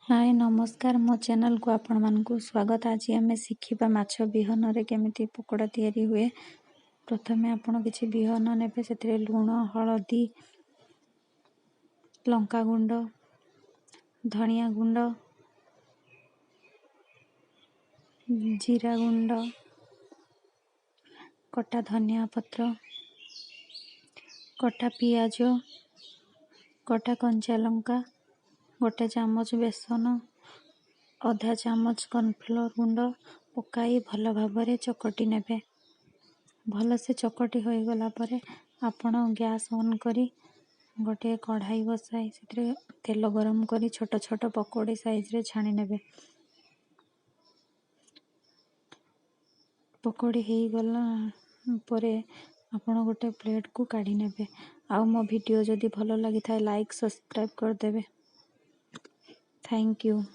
ହାଏ, ନମସ୍କାର, ମୋ ଚ୍ୟାନେଲକୁ ଆପଣମାନଙ୍କୁ ସ୍ୱାଗତ। ଆଜି ଆମେ ଶିଖିବା ମାଛ ବିହନରେ କେମିତି ପକୋଡ଼ା ତିଆରି ହୁଏ। ପ୍ରଥମେ ଆପଣ କିଛି ବିହନ ନେବେ, ସେଥିରେ ଲୁଣ, ହଳଦୀ, ଲଙ୍କାଗୁଣ୍ଡ, ଧନିଆ ଗୁଣ୍ଡ, ଜିରା ଗୁଣ୍ଡ, କଟା ଧନିଆ ପତ୍ର, କଟା ପିଆଜ, କଟା କଞ୍ଚା ଲଙ୍କା, 1 ଚାମଚ ବେସନ, ଅଧା ଚାମଚ କର୍ଣ୍ଣଫ୍ଲୋର୍ ଗୁଣ୍ଡ ପକାଇ ଭଲ ଭାବରେ ଚକଟି ନେବେ। ଭଲସେ ଚକଟି ହୋଇଗଲା ପରେ ଆପଣ ଗ୍ୟାସ୍ ଅନ୍ କରି ଗୋଟିଏ କଢ଼ାଇ ବସାଇ ସେଥିରେ ତେଲ ଗରମ କରି ଛୋଟ ଛୋଟ ପକୋଡ଼ି ସାଇଜ୍ରେ ଛାଣି ନେବେ। ପକୋଡ଼ି ହେଇଗଲା ପରେ ଆପଣ ଗୋଟେ ପ୍ଲେଟ୍କୁ କାଢ଼ି ନେବେ। ଆଉ ମୋ ଭିଡ଼ିଓ ଯଦି ଭଲ ଲାଗିଥାଏ, ଲାଇକ୍, ସବସ୍କ୍ରାଇବ୍ କରିଦେବେ। Thank you.